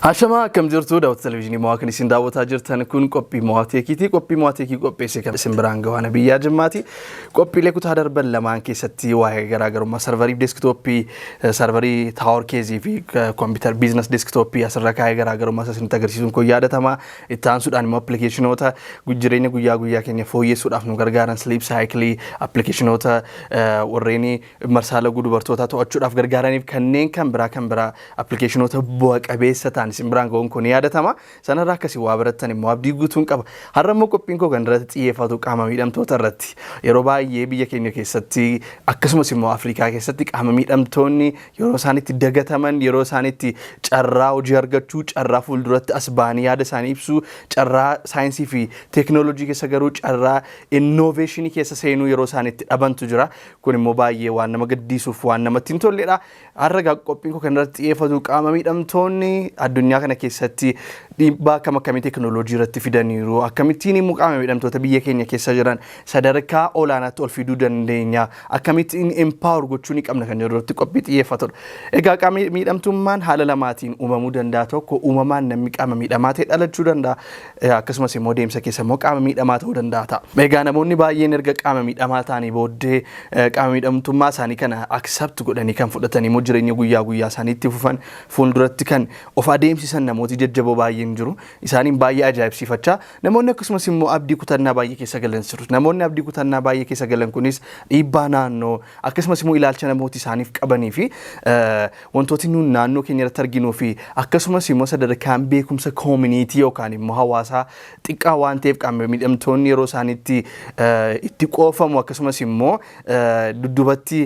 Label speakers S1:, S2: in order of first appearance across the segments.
S1: Ashamaa, akkam jirtu? Daawwata televezyiinii Mo'aa, kan isin daawwataa jirtan kun qophii Mo'aa Teekiiti. Qophii Mo'aa Teekii qopheesse kan isin biraan gahaan biyyaa Jimmaati. Qophiilee kutaa darban lamaan keessatti waa'ee garaagarummaa sarvarii desktooppii, sarvarii tower keezii fi kompiitar business desktooppii asirra kaa'ee garaagarummaa isa isinitti agarsiisuun kun yaadatama. Itti aansuudhaan immoo appilikeeshinoota jireenya guyyaa guyyaa keenya fooyyessuudhaaf nu gargaaran, sleep cycle, appilikeeshinoota warreen marsaa laguu dubartootaa to'achuudhaaf gargaaraniif kanneen kan biraa appilikeeshinoota bu'a qabeessa ta'an isin biraan ga'uun kun yaadatama. Sanarraa akkasii waa barattan immoo abdii guutuun qaba. Har'a immoo qophiin koo kan irratti xiyyeeffatu qaama miidhamtoota irratti. Yeroo baay'ee biyya keenya keessatti, akkasumas immoo Afrikaa keessatti, qaama miidhamtoonni yeroo isaan itti dagataman, yeroo isaan itti carraa hojii argachuu, carraa fuulduratti as ba'anii yaada isaanii ibsuu, carraa saayinsii fi teeknooloojii keessa garuu carraa innoveeshinii keessa seenuu yeroo isaan itti dhabantu jira. Kun immoo baay'ee waan nama gaddisiisuuf waan namatti hin tolledha. Har'a egaa qophiin koo kan irratti xiyyeeffatu qaama miidhamtoonni addunyaa kana keessatti dhiibbaa akkam akkamii teeknooloojii irratti fidaniiru, akkamittiin immoo qaama miidhamtoota biyya keenya keessa jiran sadarkaa olaanaatti ol fiduu dandeenya, akkamittiin empower gochuu ni qabna kan jedhu irratti qophii xiyyeeffatudha. Egaa qaama miidhamtummaan haala lamaatiin uumamuu danda'a. Tokko, uumamaan namni qaama miidhamaa ta'e dhalachuu danda'a. Akkasumas immoo deemsa keessa immoo qaama miidhamaa ta'uu danda'a ta'a. Egaa namoonni baay'een erga qaama miidhamaa ta'anii booddee qaama miidhamtummaa isaanii kana accept godhanii kan fudhatanii immoo jireenya guyyaa guyyaa isaanii itti fufan, fuulduratti kan of adeemsisan namooti jajjaboo baay'een jiru. Isaaniin baay'ee ajaa'ibsiifachaa, namoonni akkasumas immoo abdii kutannaa baay'ee keessa galan jiru. Namoonni abdii kutannaa baay'ee keessa galan kunis dhiibbaa naannoo, akkasumas immoo ilaalcha namooti isaaniif qabanii fi wantooti nuun naannoo keenya irratti arginuu fi akkasumas immoo sadarkaan beekumsa community yookaan immoo hawaasaa xiqqaa waan ta'eef, qaama miidhamtoonni yeroo isaanitti itti qoofamu, akkasumas immoo dudduubatti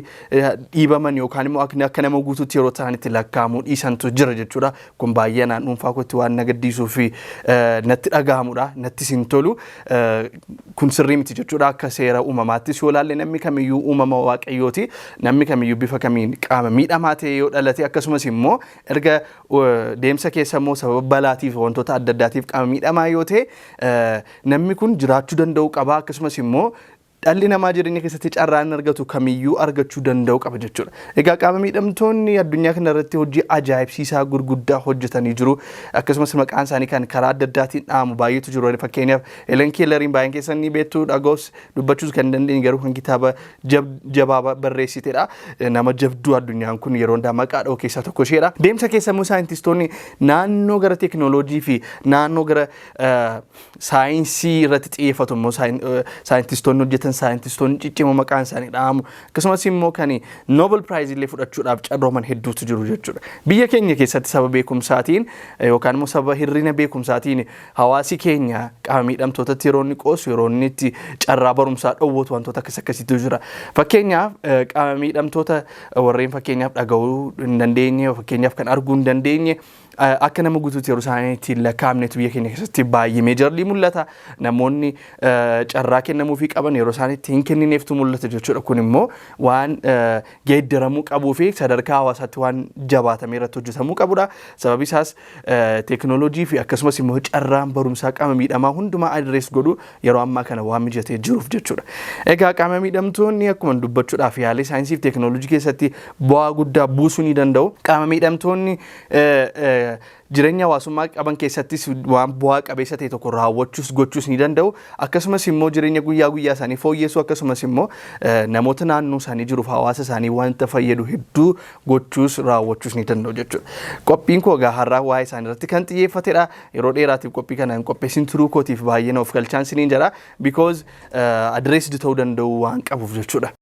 S1: dhiibaman yookaan immoo akka nama guutuutti yeroo ta'an itti lakkaa'amuu dhiisantu jira jechuudha. Kun baay'ee anaan dhuunfaa kootti waan na gaddisiisuu fi natti dhaga'amudha. Nattis hin tolu. Kun sirrii miti jechuudha. Akka seera uumamaattis yoo ilaalle, namni kamiyyuu uumama Waaqayyooti. Namni kamiyyuu bifa kamiin qaama miidhamaa ta'e yoo dhalate, akkasumas immoo erga deemsa keessa immoo sababa balaatiif, wantoota adda addaatiif qaama miidhamaa yoo ta'e, namni kun jiraachuu danda'u qaba. Akkasumas immoo dhalli namaa jireenya keessatti carraa inni argatu kamiyyuu argachuu danda'u qaba jechuudha. Egaa qaama miidhamtoonni addunyaa kana irratti hojii ajaa'ibsiisaa gurguddaa hojjetanii jiru. Akkasumas maqaan isaanii kan karaa adda addaatiin dhaamu baay'eetu jiru. Fakkeenyaaf, Helen Kelleriin baay'een keessan ni beektu, dhaga'us dubbachuus kan dandeenye, garuu kan kitaaba jabaa barreessitedha. Nama jabduu addunyaan kun yeroo hundaa maqaa dha'u keessaa tokko isheedha. Deemsa keessa immoo saayintistoonni naannoo gara teekinooloojii fi naannoo gara saayinsii irratti xiyyeeffatu immoo saayintistoonni hojjetan, saayintistoonni ciccimoo maqaan isaanii dha'amu, akkasumas immoo kan Nobel Prize illee fudhachuudhaaf carrooman hedduutu jiru jechuudha. Biyya keenya keessatti sababa beekumsaatiin yookaan immoo sababa hir'ina beekumsaatiin hawaasi keenya qaama miidhamtootatti yeroo inni qoosu, yeroo inni itti carraa barumsaa dhowwatu, wantoota akkas akkasiitu jira. Fakkeenyaaf, qaama miidhamtoota warreen fakkeenyaaf dhaga'uu hin dandeenye, fakkeenyaaf kan arguu hin dandeenye, akka nama guutuutti yeroo isaanii ittiin lakkaa'amnetu biyya keenya keessatti baay'ee majorly mul'ata. Namoonni carraa kennamuufii qaban yeroo isaan itti hin kennineeftu mul'ata jechuudha. Kun immoo waan geeddaramuu qabuu fi sadarkaa hawaasaatti waan jabaatamee irratti hojjetamuu qabudha. Sababi isaas teekinooloojii fi akkasumas immoo carraan barumsaa qaama miidhamaa hundumaa address godhu yeroo ammaa kana waan mijatee jiruuf jechuudha. Egaa qaama miidhamtoonni akkuma dubbachuudhaaf yaalee saayinsii fi teekinooloojii keessatti bu'aa guddaa buusuu ni danda'u. Qaama miidhamtoonni jireenya hawaasummaa qaban keessattis waan bu'aa qabeessa ta'e tokko raawwachuus gochuus ni danda'u. Akkasumas immoo jireenya guyyaa guyyaa isaanii fooyyessuu, akkasumas immoo namoota naannoo isaanii jiruuf, hawaasa isaanii wanta fayyadu hedduu gochuus raawwachuus ni danda'u jechuudha. Qophiin koo egaa har'aa waa'ee isaanii irratti kan xiyyeeffatedha. Yeroo dheeraatiif qophii kana hin qopheessin turuu kootiif baay'ee na of galchaan siniin jedha. Because addressed ta'uu danda'u waan qabuuf jechuudha.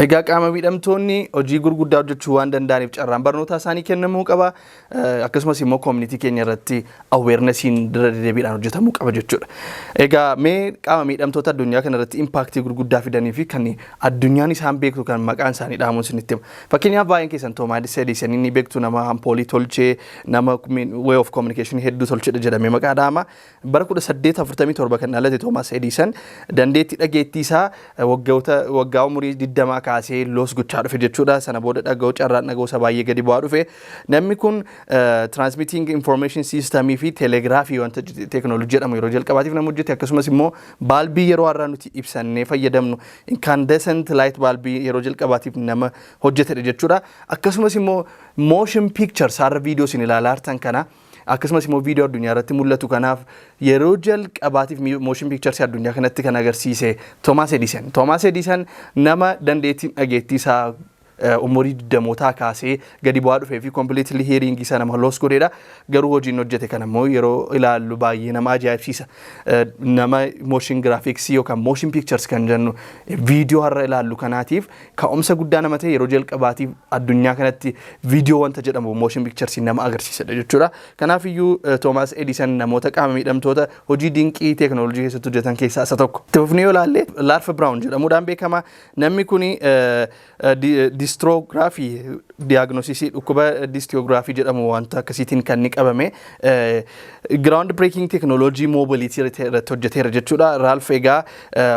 S1: Egaa qaama miidhamtoonni hojii gurguddaa hojjechuu waan danda'aniif carraan barnootaa isaanii kennamuu qaba. Akkasumas immoo community keenya irratti awarenessiin irra deddeebiidhaan hojjetamuu qaba jechuudha. Egaa mee qaama miidhamtoota addunyaa kana irratti impact gurguddaa fidanii fi kan addunyaan isaan beektu, kan maqaan isaanii dhaamuun isinitti hima. Fakkeenyaaf, baay'een keessan Toomaas Edison ni beektu, nama ampoolii tolchee, nama way of communication hedduu tolchedha jedhamee maqaa dhahama. Bara 1847 kan dhalate Toomaas Edison dandeettii dhageettii isaa waggoota waggaa umurii 20 kaasee kaasee loss gochaa dhufe jechuudha. Sana booda dhaga'uu, carraan dhaga'uu isaa baay'ee gadi bu'aa dhufe. Namni kun transmitting information systemii fi telegraphii wanta teekinooloojii jedhamu yeroo jalqabaatiif nama hojjete, akkasumas immoo bulbii yeroo har'aa nuti ibsannee fayyadamnu, incandescent light bulbii, yeroo jalqabaatiif nama hojjetedha jechuudha. Akkasumas immoo motion pictures har'a viidiyoo isin ilaalaa jirtan kana, akkasumas immoo viidiyoo addunyaa irratti mul'atu kanaaf yeroo jalqabaatiif motion pictures addunyaa kanatti kan agarsiise Thomas Edison. Thomas Edison nama dandeettiin dhageettii isaa umurii 20mootaa kaasee gadi bu'aa dhufee fi completely hearing isaa nama loss godheedha. Garuu hojiin hojjete kana immoo yeroo ilaallu baay'ee nama ajaa'ibsiisa. Nama motion graphics yookaan motion pictures kan jennu viidiyoo har'a ilaallu kanaatiif ka'umsa guddaa nama ta'e, yeroo jalqabaatiif addunyaa kanatti viidiyoo wanta jedhamu, motion pictures, nama agarsiisedha jechuudha. Kanaaf iyyuu Thomas Edison namoota qaama miidhamtoota hojii dinqii teekinooloojii keessatti hojjetan keessaa isa tokko. Itti fufnee yoo ilaalle, Ralph Brown jedhamuudhaan beekama. Namni kuni dystrophy diagnosisii, dhukkuba dystrophy jedhamu wanta akkasiitiin kan inni qabame, ground breaking technology mobility irratti hojjeteera jechuudha. Ralph egaa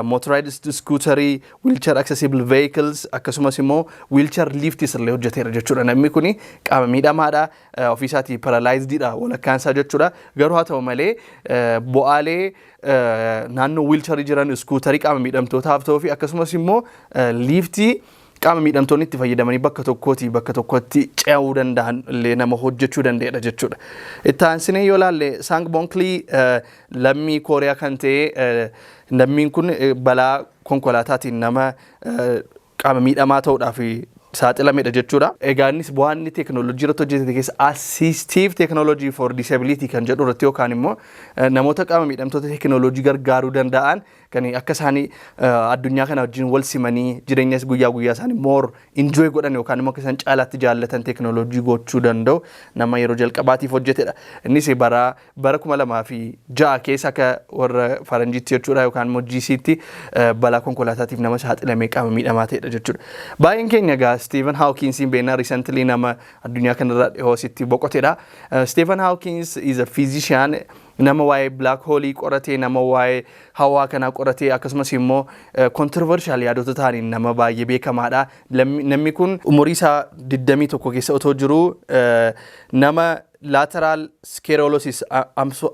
S1: motorized scooterii, wheelchair accessible vehicles, akkasumas immoo wheelchair lifts illee hojjeteera jechuudha. Namni kuni qaama miidhamaadha, ofiisaatii paralyzedidha walakkaan isaa jechuudha. Garuu haa ta'u malee bu'aalee naannoo wheelchairii jiran, scooterii qaama miidhamtootaaf ta'uu fi akkasumas immoo liftii qaama miidhamtoonni itti fayyadamanii bakka tokkootii bakka tokkotti ce'uu danda'an illee nama hojjechuu danda'edha jechuudha. Itti aansinee yoo ilaalle, Sang Bonkli lammii Kooriyaa kan ta'e, lammiin kun balaa konkolaataatiin nama qaama miidhamaa ta'uudhaaf saaxilamedha jechuudha. Egaa innis bu'aan inni teekinooloojii irratti hojjete keessa assistive technology for disability kan jedhu irratti, yookaan immoo namoota qaama miidhamtoota teekinooloojii gargaaruu danda'an kan akka isaanii addunyaa kana wajjin wal simanii jireenya guyyaa guyyaa isaanii more enjoy godhan yookaan immoo akka isaan caalaatti jaallatan teekinooloojii gochuu danda'u nama yeroo jalqabaatiif hojjetedha. Innis bara 2006 keessa akka warra faranjiitti jechuudha, yookaan immoo GC'tti balaa konkolaataatiif nama saaxilamee qaama miidhamaa ta'edha jechuudha. Baay'een keenya egaa Stephen Hawkins beekna, recently nama addunyaa kanarra dhiyoositti boqotedha. Stephen Hawkins is a physician, nama waa'ee black hole qoratee, nama waa'ee hawaa kanaa qoratee, akkasumas immoo controversial yaadota ta'aniin nama baay'ee beekamaadha. Namni kun umurii isaa 21 keessa otoo jiruu nama lateral sclerosis,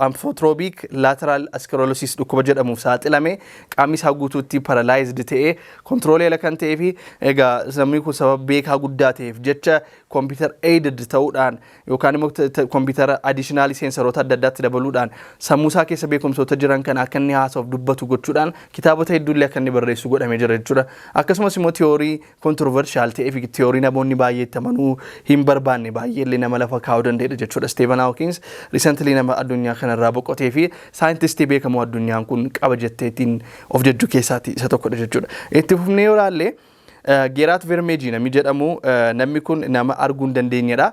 S1: amyotrophic lateral sclerosis dhukkuba jedhamuuf saaxilame, qaamni isaa guutuutti paralyzed ta'ee control kan ta'ee fi egaa namni kun sababa beekaa guddaa ta'eef jecha computer aided ta'uudhaan yookaan immoo computer additional sensoroota adda addaatti dabaluudhaan sammuu isaa keessa beekumsoota jiran kan akka inni haasa'uuf dubbatu gochuudhaan kitaabota hedduullee akka inni barreessu godhamee jira jechuudha. Akkasumas immoo theory controversial ta'ee fi theory namoonni baay'ee itti amanuu hin barbaanne baay'ee illee nama lafa kaa'uu danda'edha jechuudha. Stephen Hawkins recently nama addunyaa kanarraa boqotee fi saayintistii beekamoo addunyaan kun qaba jetteetiin of jejju keessaati isa tokkodha jechuudha. Itti fufnee yoo ilaalle, Geeraat Vermeejii namni jedhamu, namni kun nama arguu hin dandeenyedha.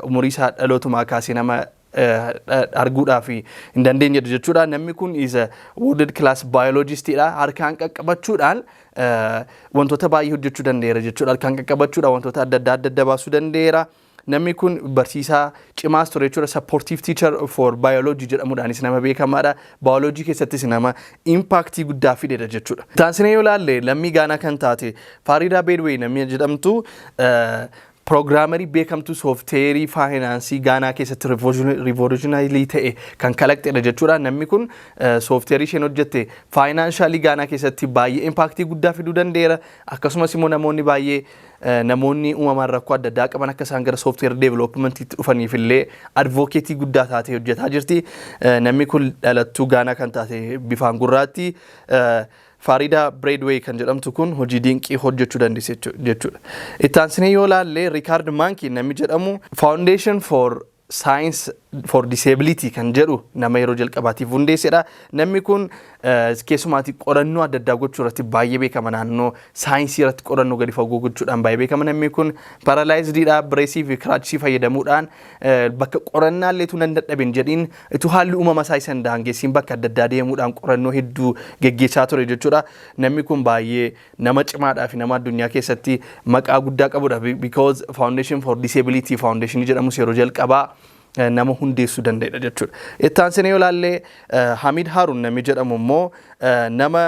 S1: Umurii isaa dhalootumaa kaasee nama arguudhaaf hin dandeenyedha jechuudha. Namni kun is a world class biologistidha. Harkaan qaqqabachuudhaan wantoota baay'ee hojjechuu danda'eera jechuudha. Harkaan qaqqabachuudhaan wantoota adda addaa adda adda baasuu danda'eera. Namni kun barsiisaa cimaas ture jechuudha. Supportive teacher for biology jedhamuudhaanis nama beekamaadha. Biology keessattis nama impactii guddaa fidedha jechuudha. Taansinee yoo ilaalle, lammii Gaanaa kan taate Faaridaa Beedwee namni jedhamtu programmerii beekamtuu softwareii financeii Gaanaa keessatti revolutionary ta'e kan kalaqxedha jechuudha. Namni kun softwareii isheen hojjette financialii Gaanaa keessatti baay'ee impactii guddaa fiduu danda'eera. Akkasumas immoo namoonni baay'ee, namoonni uumamaan rakkoo adda addaa qaban akka isaan gara software developmentiitti dhufaniif illee advocateii guddaa taatee hojjetaa jirti. Namni kun dhalattuu Gaanaa kan taate, bifaan gurraatti, Faaridaa Braithwaite kan jedhamtu kun hojii dinqii hojjechuu dandeesse jechuudha. Itti aansinee yoo ilaalle, Rikaard Maankii namni jedhamu Foundation for Science for Disability kan jedhu nama yeroo jalqabaatiif hundeessedha. Namni kun keessumaatti qorannoo adda addaa gochuu irratti baay'ee beekama. Naannoo saayinsii irratti qorannoo gadi fagoo gochuudhaan baay'ee beekama. Namni kun paralyzediidha. Braceii fi crutchesii fayyadamuudhaan bakka qorannaa illee nan dadhabin jedhiin, utuu haalli uumama isaa isa hin daangessiin bakka adda addaa deemuudhaan qorannoo hedduu geggeessaa ture jechuudha. Namni kun baay'ee nama cimaadhaa fi nama addunyaa keessatti maqaa guddaa qabudha. Because Foundation for Disability Foundation jedhamus yeroo jalqabaa nama hundeessuu danda'edha jechuudha. Itti aansinee yoo ilaalle, Hamid Haruun namni jedhamu immoo nama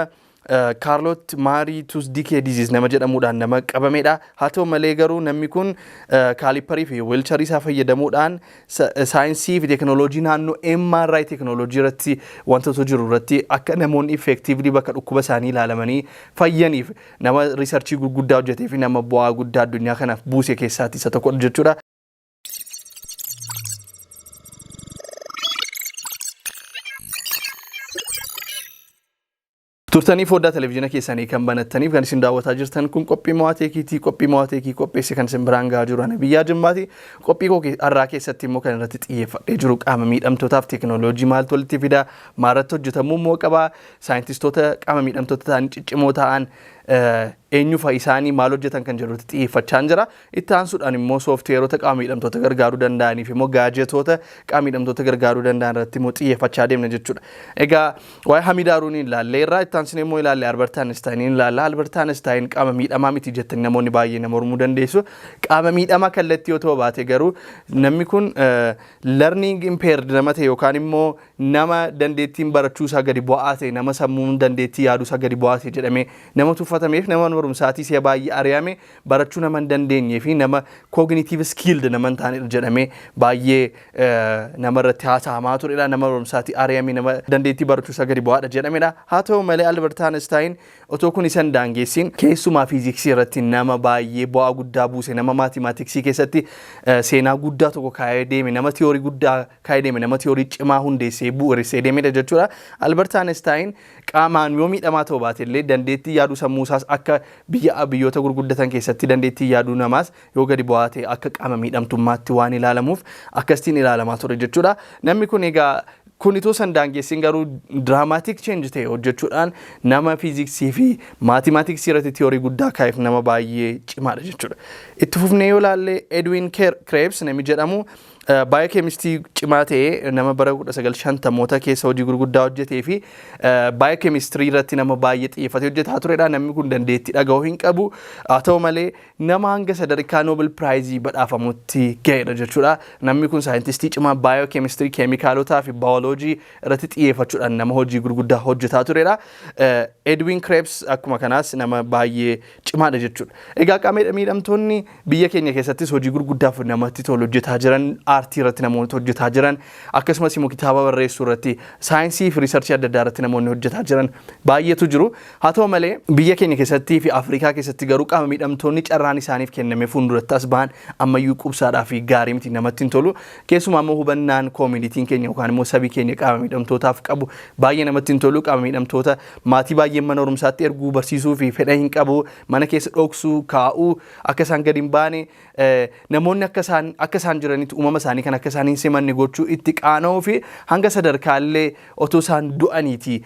S1: Charcot Marie Tooth Decay disease nama jedhamuudhaan nama qabamedha. Haa ta'u malee garuu namni kun caliperii fi wheelchairii isaa fayyadamuudhaan saayinsii fi teekinooloojii naannoo MRI teekinooloojii irratti wantoota jiru irratti akka namoonni effectively bakka dhukkuba isaanii ilaalamanii fayyaniif nama researchii gurguddaa hojjetee fi nama bu'aa guddaa addunyaa kanaaf buuse keessaati isa tokkodha jechuudha. Turtanii foddaa televezyiina keessanii kan banattaniif kan isin daawwataa jirtan kun qophii Mo'aa Techiitii. Qophii Mo'aa Techii qopheesse kan isin biraan gahaa jiru ana biyyaa Jimmaati. Qophii koo har'aa keessatti immoo kan irratti xiyyeeffadhee jiru qaama miidhamtootaaf teekinooloojii maaltu walitti fida, maalirratti hojjetamuu immoo qaba, saayintistoota qaama miidhamtoota ta'an ciccimoo ta'an eenyu fa'i, isaanii maal hojjetan kan jedhutti xiyyeeffachaa jira. Itti aansuudhaan immoo sooftiweerota qaama miidhamtoota gargaaruu danda'anii fi immoo gadgetoota qaama miidhamtoota gargaaruu danda'an irratti immoo xiyyeeffachaa deemna jechuudha. Egaa waa'ee Hamid Haruuniin ilaallee irraa itti aansinee immoo ilaalle Albert Einsteiniin ilaalla. Albert Einstein qaama miidhamaa miti jettanii namoonni baay'ee nama mormuu dandeessu. Qaama miidhamaa kallattii yoo ta'u baate garuu namni kun learning impaired nama ta'e yookaan immoo nama dandeettiin barachuu isaa gadi bu'aa ta'e, nama sammuun dandeettii yaaduu isaa gadi bu'aa ta'e jedhamee nama tuffatameef, nama barumsaatii si'a baay'ee ari'ame, barachuu nama hin dandeenyee fi nama cognitive skilled nama hin taanedha jedhamee baay'ee nama irratti haasa'amaa turedha. Nama barumsaatii ari'ame, nama dandeettii barachuu isaa gadi bu'aadha jedhamedha. Haa ta'u malee Albert Einstein otoo kun isa hin daangeessin keessumaa fiiziksii irratti nama baay'ee bu'aa guddaa buuse, nama mathematicsii keessatti seenaa guddaa tokko kaa'ee deeme, nama tiyoorii guddaa kaa'ee deeme, nama tiyoorii cimaa hundeessee bu'uuressee deemedha jechuudha. Albert Einstein qaamaan yoo miidhamaa ta'uu baate illee dandeettii yaaduu sammuu isaas akka biyyoota gurguddatan keessatti dandeettii yaaduu namaas yoo gadi bu'aa ta'e akka qaama miidhamtummaatti waan ilaalamuuf akkasitiin ilaalamaa ture jechuudha. Namni kun egaa kun itoo san daangeessin garuu dramatic change ta'e hojjechuudhaan nama fiiziksii fi mathematicsii irratti tiyoorii guddaa kaa'eef nama baay'ee cimaadha jechuudha. Itti fufnee yoo ilaalle, Edwin Krebs namni jedhamu biochemistii cimaa ta'ee nama bara 1950moota keessa hojii gurguddaa hojjetee fi biochemistry irratti nama baay'ee xiyyeeffatee hojjetaa turedha. Namni kun dandeettii dhaga'uu hin qabu. Haa ta'u malee nama hanga sadarkaa Nobel Prizeii badhaafamutti ga'edha jechuudha. Namni kun saayintistii cimaa biochemistry, keemikaalotaa fi baayoloojii irratti xiyyeeffachuudhaan nama hojii gurguddaa hojjetaa turedha. Edwin Krebs akkuma kanaas nama baay'ee cimaadha jechuudha. Egaa qaama miidhamtoonni biyya keenya keessattis hojii gurguddaaf namatti tolu hojjetaa jiran, aartii irratti namoonni hojjetaa jiran, akkasumas immoo kitaaba barreessuu irratti, saayinsii fi researchii adda addaa irratti namoonni hojjetaa jiran baay'eetu jiru. Haa ta'u malee biyya keenya keessattii fi Afrikaa keessatti garuu qaama miidhamtoonni carraan isaaniif kenname fuulduratti as bahan ammayyuu qubsaadhaa fi gaarii miti, namatti hin tolu. Keessumaa immoo hubannaan communityn keenya yookaan immoo sabi keenya qaama miidhamtootaaf qabu baay'ee namatti hin tolu. Qaama miidhamtoota maatii baay'een mana barumsaatti erguu, barsiisuu fi fedha hin qabu. Mana keessa dhoksuu, kaa'uu, akka isaan gadi hin baane, namoonni akka isaan jiranitti uumama isaanii kan akka isaan hin simanne gochuu, itti qaana'uu fi hanga sadarkaallee otoo isaan du'aniiti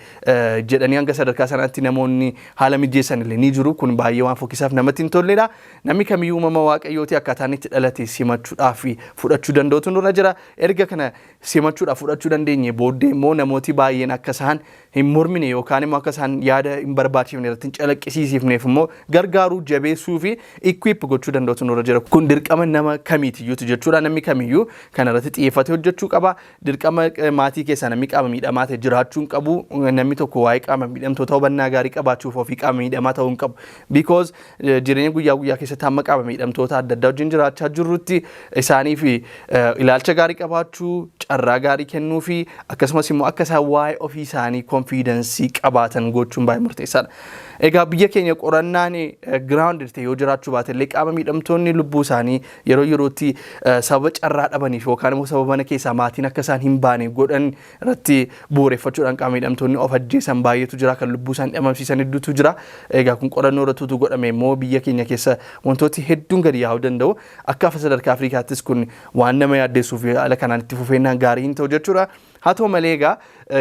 S1: jedhanii hanga sadarkaa sanaatti namoonni haala mijeessan illee ni jiru. Kun baay'ee waan fokkisaaf namatti hin tolledha. Namni kamiyyuu uumama Waaqayyooti, akkaataan itti dhalate simachuudhaaf fi fudhachuu danda'utu nurra jira. Erga kana simachuudhaaf fudhachuu dandeenye booddee immoo namooti baay'een akka isaan hin mormine yookaan immoo akka isaan yaada hin barbaachifne irratti hin calaqqisiisifneef immoo gargaaruu, jabeessuu fi equip gochuu danda'utu nurra jira. Kun dirqama nama kamiitiyyuuti jechuudha. Namni kamiyyuu kana irratti xiyyeeffatee hojjechuu qaba. Dirqama maatii keessaa namni qaama miidhamaa ta'e jiraachuu hin qabu. Namni tokko waa'ee qaama miidhamtoota hubannaa gaarii qabaachuuf ofii qaama miidhamaa ta'uu hin qabu. Because jireenya guyyaa guyyaa keessatti hamma qaama miidhamtoota adda addaa wajjin jiraachaa jirrutti isaaniif ilaalcha gaarii qabaachuu, carraa gaarii kennuu fi akkasumas immoo akka isaan waa'ee ofii isaanii confidenceii qabaatan gochuun baay'ee murteessaadha. Egaa biyya keenya qorannaan ground ta'e yoo jiraachuu baate illee qaama miidhamtoonni lubbuu isaanii yeroo yerootti sababa carraa dhabaniif yookaan immoo sababa mana keessaa maatiin akka isaan hin baane godhan irratti bu'uureffachuudhaan qaama miidhamtoonni of ajjeesan baay'eetu jira, kan lubbuu isaanii dhabamsiisan hedduutu jira. Egaa kun qorannoo irratti utuu godhame immoo biyya keenya keessa wantooti hedduun gadi yaa'uu danda'u. Akka sadarkaa Afrikaattis kun waan nama yaaddeessuu fi haala kanaan itti fufeennaan gaarii hin ta'u jechuudha. Haa ta'u malee egaa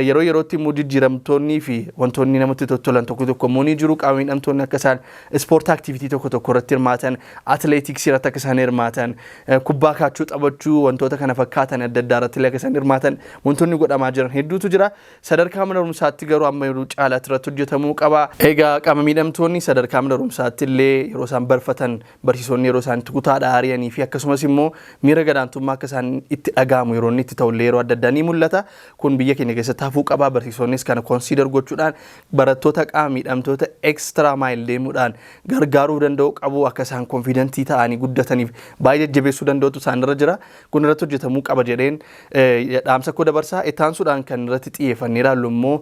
S1: yeroo yerootti immoo jijjiiramtoonnii fi wantoonni namatti tottolan tokko tokko immoo ni jiru. Qaama miidhamtoonni akka isaan sport activity tokko tokko irratti hirmaatan, atileetiksii irratti akka isaan hirmaatan, kubbaa kaachuu taphachuu, wantoota kana fakkaatan adda addaa irratti illee akka isaan hirmaatan wantoonni godhamaa jiran hedduutu jira. Sadarkaa mana barumsaatti garuu amma yeroo caalaatti irratti hojjetamuu qaba. Egaa qaama miidhamtoonni sadarkaa mana barumsaatti illee yeroo isaan barfatan, barsiisonni yeroo isaan itti kutaadhaa ari'anii fi akkasumas immoo miira gadaantummaa akka isaan itti dhaga'amu yeroo inni itti ta'u illee yeroo adda addaa ni mul'ata. Kun biyya keenya keessatti hafuu qaba. Barsiisonnis kana consider gochuudhaan barattoota qaama miidhamtoota extra mile deemuudhaan gargaaruu danda'u qabu. Akka isaan confident ta'anii guddataniif baay'ee jajjabeessuu danda'utu isaanirra jira. Kun irratti hojjetamuu qaba jedheen dhaamsa koo dabarsaa. Ittaansuudhaan kan irratti xiyyeeffannee ilaallu immoo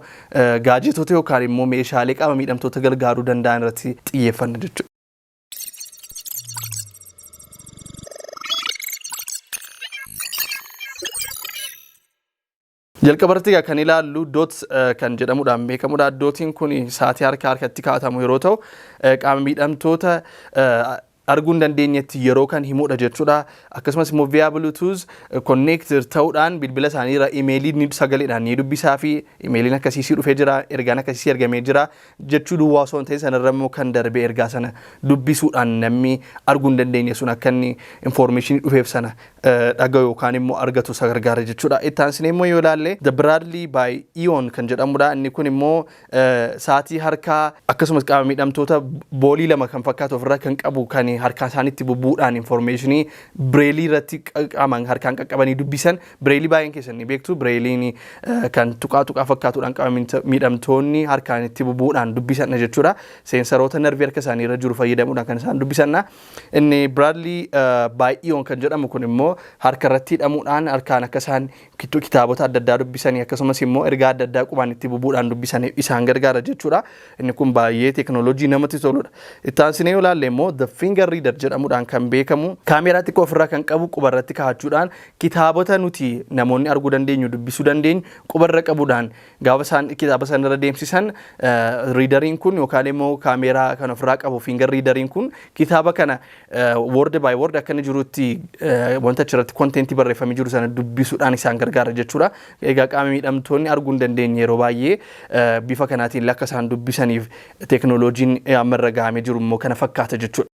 S1: gadgetota yookaan immoo meeshaalee qaama miidhamtoota gargaaruu danda'an irratti xiyyeeffanna jechuudha. Jalqabarratti egaa kan ilaallu Dot kan jedhamuudhaan beekamudha. Dotiin kun sa'aatii harka harkatti kaa'atamu yeroo ta'u, qaama miidhamtoota arguu hin dandeenyetti yeroo kan himudha jechuudha. Akkasumas immoo via Bluetooth connect ta'uudhaan bilbila isaanii irra imeelii ni sagaleedhaan ni dubbisaa fi imeeliin akkasii si dhufee jira, ergaan akkasii ergamee jira jechuu duwwaa osoo hin ta'in, sanarra immoo kan darbe ergaa sana dubbisuudhaan namni arguu hin dandeenye sun akka inni information dhufeef sana dhaga'u yookaan immoo argatu isa gargaara jechuudha. Itti aansinee immoo yoo ilaalle, The Bradley by Eon kan jedhamudha. Inni kun immoo sa'aatii harkaa akkasumas qaama miidhamtoota ballii lama kan fakkaatu ofirraa kan qabu, kan harkaa isaaniitti bubbuudhaan informationii bireelii irratti qaamaan harkaan qaqqabanii dubbisan. Bireelii baay'een keessan ni beektu. Bireeliin kan tuqaa tuqaa fakkaatuudhaan qaama miidhamtoonni harkaan itti bubbuudhaan dubbisan jechuudha. Sensoroota narvii harka isaanii irra jiru fayyadamuudhaan kan isaan dubbisanna. Inni Bradley by Eon kan jedhamu kun immoo harka irratti hidhamuudhaan harkaan akka isaan kitaabota adda addaa dubbisanii, akkasumas immoo ergaa adda addaa qubaan itti bubuudhaan dubbisanii isaan gargaara jechuudha. Inni kun baay'ee teekinooloojii namatti toludha. Itti aansinee yoo ilaalle immoo, The Finger Reader jedhamuudhaan kan beekamu, kaameeraa xiqqoo ofirraa kan qabu, quba irratti kaa'achuudhaan kitaabota nuti namoonni arguu dandeenyu dubbisuu dandeenyu qubarra qabuudhaan gaafa isaan kitaaba sana irra deemsisan, readeriin kun yookaan immoo kaameeraa kan ofirraa qabu finger readeriin kun kitaaba kana word by word akka inni jirutti wanta achirratti contentii barreeffamee jiru sana dubbisuudhaan isaan gargaara jechuudha. Egaa qaama miidhamtoonni arguu hin dandeenye yeroo baay'ee bifa kanaatiin akka isaan dubbisaniif teekinooloojiin amma irra gahamee jiru immoo kana fakkaata jechuudha.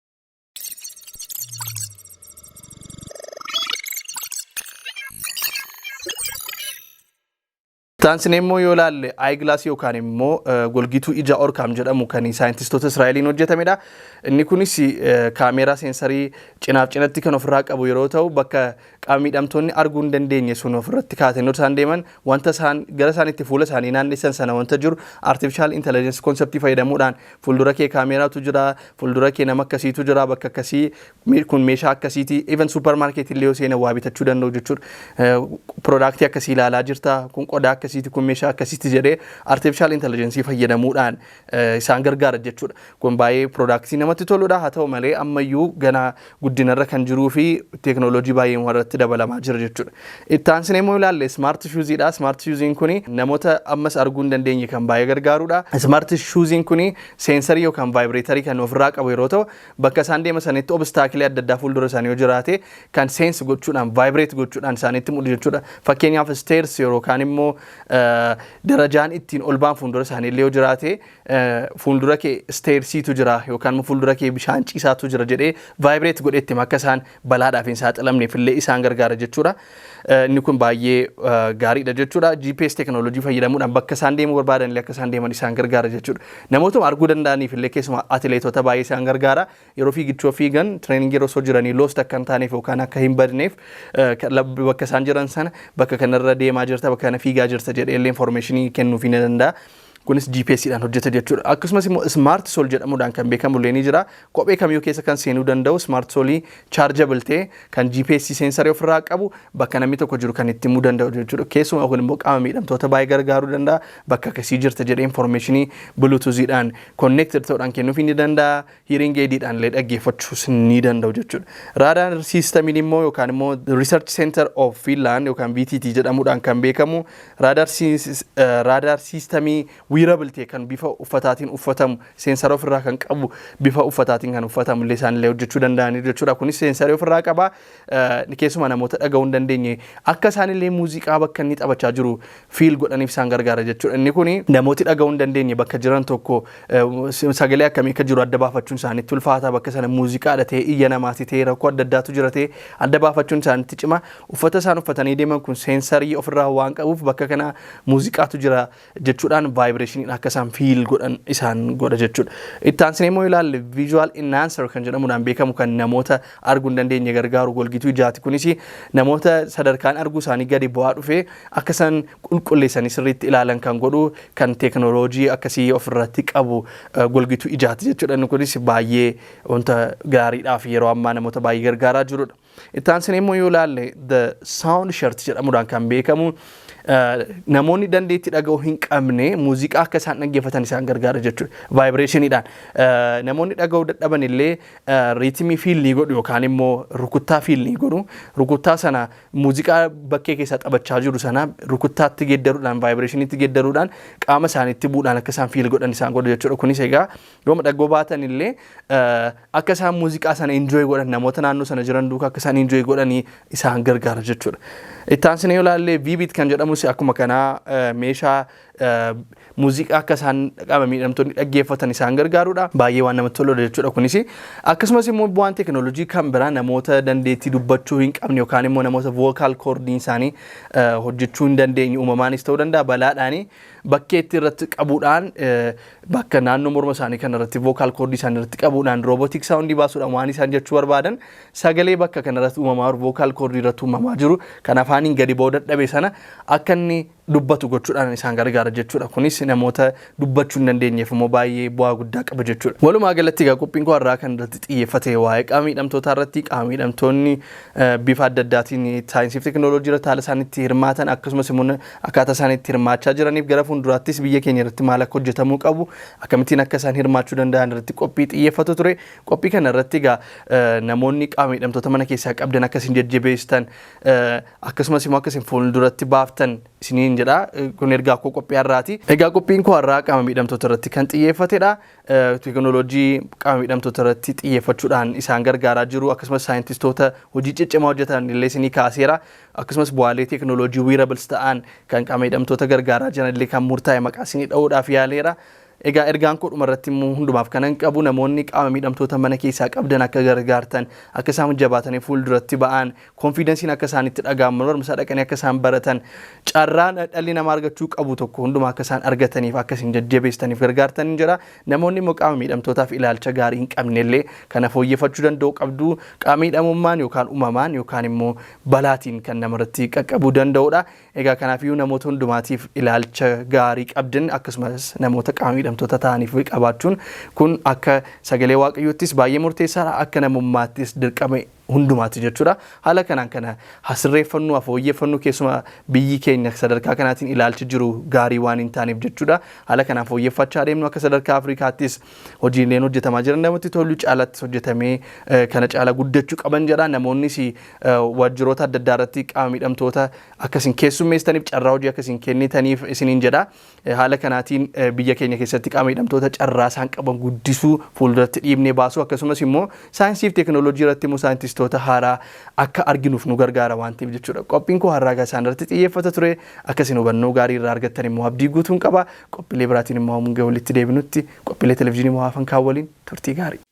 S1: Ittaansinee immoo yoo ilaalle, eyeglass yookaan immoo golgituu ija OrCam jedhamu kan saayintistoota Israa'eliin hojjetamedha. Inni kunis kaameeraa sensorii cinaaf cinatti kan ofirraa qabu yeroo ta'u, bakka qaama miidhamtoonni arguu hin dandeenye sun ofirratti kaa'atanii isaan deeman, wanta isaan gara isaaniitti fuula isaanii naannessan sana wanta jiru artificial intelligence conceptii fayyadamuudhaan fuuldura kee kaameeraatu jira, fuuldura kee nama akkasiitu jira, bakka akkasii kun meeshaa akkasiiti, even supermarketii illee yoo seenan waa bitachuu danda'u jechuudha. Productii akkasii ilaalaa jirta, kun qodaa akkasiiti, kun meeshaa akkasiiti jedhee artificial intelligence fayyadamuudhaan isaan gargaara jechuudha. Kun baay'ee productii namatti toludha. Haa ta'u malee ammayyuu gana guddinarra kan jiruu fi teeknooloojii baay'ee irratti dabalamaa jira jechuudha. Itti aansinee immoo ilaalle smart shoesiidha. Smart shoesiin kuni namoota ammas arguu hin dandeenye kan baay'ee gargaarudha. Smart shoesiin kuni sensorii yookaan vibratorii kan ofirraa qabu yeroo ta'u, bakka isaan deeman sanitti obstacleii adda addaa fuuldura isaanii yoo jiraate kan sense gochuudhaan vibrate gochuudhaan isaanitti mul'isu jechuudha. Fakkeenyaaf, stairs yookaan immoo darajaan ittiin ol ba'an fuuldura isaanii illee yoo jiraate, fuuldura kee stairsiitu jira yookaan immoo fuuldura kee bishaan ciisaatu jira jedhee vibrate godhee itti akka isaan balaadhaaf hin saaxilamneef illee isaan gargaara jechuudha. Inni kun baay'ee gaariidha jechuudha. GPS teekinooloojii fayyadamuudhaan bakka isaan deemuu barbaadan illee akka isaan deeman isaan gargaara jechuudha. Namootuma arguu danda'aniif illee, keessumaa atileetota baay'ee isaan gargaara. Yeroo fiigichoo fiigan, trainingii yeroo osoo jiranii lost akka hin taaneef yookaan akka hin badneef, bakka isaan jiran sana bakka kanarra deemaa jirta, bakka kana fiigaa jirta jedhee illee informationii kennuufii ni danda'a. Kunis GPS dhaan hojjeta jechuudha. Akkasumas immoo Smart Sole jedhamuudhaan kan beekamu illee ni jira. Kophee kamiyyuu keessa kan seenuu danda'u Smart Sole chargeable ta'e kan GPS sensorii ofirraa qabu, bakka namni tokko jiru kan itti himuu danda'u jechuudha. Keessumaa kun immoo qaama miidhamtoota baay'ee gargaaruu danda'a. Bakka akkasii jirta jedhee informationii Bluetoothiidhaan connected ta'uudhaan kennuufii ni danda'a. Hearing aidiidhaan illee dhaggeeffachuus ni danda'u jechuudha. Radar systemiin immoo yookaan immoo Research Center of Finland yookaan VTT jedhamuudhaan kan beekamu radar systemii wearable ta'e kan bifa uffataatiin uffatamu, sensora ofirraa kan qabu, bifa uffataatiin kan uffatamu illee isaan illee hojjechuu danda'anii jechuudha. Kunis sensorii ofirraa qaba. Keessumaa namoota dhaga'uu hin dandeenye akka isaan illee muuziqaa bakka inni taphachaa jiru feel godhaniif isaan gargaara jechuudha. Inni kuni namooti dhaga'uu hin dandeenye bakka jiran tokko sagalee akkamii akka jiru adda baafachuun isaanitti ulfaata. Bakka sana muuziqaadha ta'e, iyya namaati ta'e, rakkoo adda addaatu jira ta'e, adda baafachuun isaanitti cima. Uffata isaan uffatanii deeman kun sensorii ofirraa waan qabuuf bakka kana muuziqaatu jira jechuudhaan vibrationii Vibrationiin akka isaan feel godhan isaan godha jechuudha. Itti aansinee immoo ilaalle, visual enhancer kan jedhamuudhaan beekamu, kan namoota arguu hin dandeenye gargaaru golgituu ijaati. Kunis namoota sadarkaan arguu isaanii gadi bu'aa dhufee akka isaan qulqulleessanii sirriitti ilaalan kan godhu, kan teekinooloojii akkasii ofirratti qabu golgituu ijaati jechuudha. Inni kunis baay'ee wanta gaariidhaaf yeroo ammaa namoota baay'ee gargaaraa jirudha. Itti aansinee immoo yoo ilaalle, the sound shirt jedhamuudhaan kan beekamu, namoonni dandeettii dhaga'uu hin qabne muuziqaa akka isaan dhaggeeffatan isaan gargaara jechuudha. Vibrationiidhaan. Namoonni dhaga'uu dadhaban illee rhythmii feel ni godhu yookaan immoo rukuttaa feel ni godhu. Rukuttaa sana, muuziqaa bakkee keessaa taphachaa jiru sana rukuttaatti geeddaruudhaan, vibrationiitti geeddaruudhaan, qaama isaaniitti bu'uudhaan akka isaan feel godhan isaan godhu jechuudha. Kunis egaa yooma dhagoo baatan illee akka isaan muuziqaa sana enjoy godhan, namoota naannoo sana jiran duukaa akka isaan enjoy godhanii isaan gargaara jechuudha. Itti aansinee yoo ilaalle, Vbeat kan jedhamus akkuma kanaa meeshaa muuziqaa akka isaan qaama miidhamtoonni dhaggeeffatan isaan gargaarudha. Baay'ee waan namatti toludha jechuudha kunis. Akkasumas immoo bu'aan teekinooloojii kan biraa namoota dandeettii dubbachuu hin qabne yookaan immoo namoota vocal cordiin isaanii hojjechuu hin dandeenye, uumamaanis ta'uu danda'a, balaadhaanii, bakkeetti irratti qabuudhaan, bakka naannoo morma isaanii kana irratti, vocal cordii isaanii irratti qabuudhaan, robotic soundii baasuudhaan, waan isaan jechuu barbaadan sagalee bakka kana irratti uumamaa jiru, vocal cordii irratti uumamaa jiru kan afaaniin gadi ba'uu dadhabe sana akka inni dubbatu gochuudhaan isaan gargaara jechuudha. Kunis namoota dubbachuu hin dandeenyeef immoo baay'ee bu'aa guddaa qaba jechuudha. Walumaa galatti egaa qophiin koo har'aa kan irratti xiyyeeffate waa'ee qaama miidhamtootaa irratti, qaama miidhamtoonni bifa adda addaatiin saayinsii fi teekinooloojii irratti haala isaan itti hirmaatan, akkasumas immoo akkaataa isaan itti hirmaachaa jiraniif gara fuulduraattis biyya keenya irratti maal akka hojjetamuu qabu, akkamittiin akka isaan hirmaachuu danda'an irratti qophii xiyyeeffatu ture. Qophii kana irratti egaa namoonni qaama miidhamtoota mana keessaa qabdan akka isin jajjabeessitan, akkasumas immoo akka isin fuulduratti baaftan isiniin jedha. Kun ergaa koo qophii har'aati. Egaa qophiin koo har'aa qaama miidhamtoota irratti kan xiyyeeffatedha. Teekinooloojii qaama miidhamtoota irratti xiyyeeffachuudhaan isaan gargaaraa jiru, akkasumas saayintistoota hojii ciccimaa hojjetan illee isinii kaaseera. Akkasumas bu'aalee teekinooloojii wearables ta'an kan qaama miidhamtoota gargaaraa jiran illee kan murtaa'e maqaa isinii dha'uudhaaf yaaleera. Egaa ergaan koo dhuma irratti immoo hundumaaf kanan qabu, namoonni qaama miidhamtoota mana keessaa qabdan akka gargaartan, akka isaan jabaatanii fuulduratti ba'an, confidenceiin akka isaan itti dhaga'amu, barumsaa dhaqanii akka isaan baratan, carraa dhalli namaa argachuu qabu tokko hundumaa akka isaan argataniif akka isin jajjabeessitaniif gargaartan jedha. Namoonni immoo qaama miidhamtootaaf ilaalcha gaarii hin qabne illee kana fooyyeffachuu danda'u qabdu. Qaama miidhamummaan yookaan uumamaan yookaan immoo balaatiin kan namarratti qaqqabuu danda'udha. Egaa kanaafiyyuu namoota hundumaatiif ilaalcha gaarii qabdan, akkasumas namoota qaama miidhamtoota ta'aniif qabaachuun kun akka sagalee Waaqayyoottis baay'ee murteessaadha, akka namummaattis dirqama hundumaati jechuudha. Haala kanaan kana hasirreeffannu, fooyyeffannu, keessumaa biyyi keenya sadarkaa kanaatiin ilaalchi jiru gaarii waan hin taaneef jechuudha. Haala kanaan fooyyeffachaa deemnu. Akka sadarkaa Afrikaattis hojiileen hojjetamaa jiran namatti tolu, caalatti hojjetamee kana caala guddachuu qaban jedha. Namoonnis waajjiroota adda addaa irratti qaama miidhamtoota akkasiin keessummeessitaniif, carraa hojii akkasiin kennitaniif isiniin jedha. Haala kanaatiin biyya keenya keessatti qaama miidhamtoota carraa isaan qaban guddisuu, fuulduratti dhiibnee baasuu, akkasumas immoo saayinsii fi teekinooloojii irratti immoo saayintistoota haaraa akka arginuuf nu gargaara waan ta'eef jechuudha. Qophiin koo har'aa isaan irratti xiyyeeffata ture. Akkasiin hubannoo gaarii irraa argattan immoo abdii guutuun qaba. Qophiilee biraatiin immoo hanga walitti deebinutti qophiilee televezyiinii mo'aa afaan kaan waliin turtii gaarii.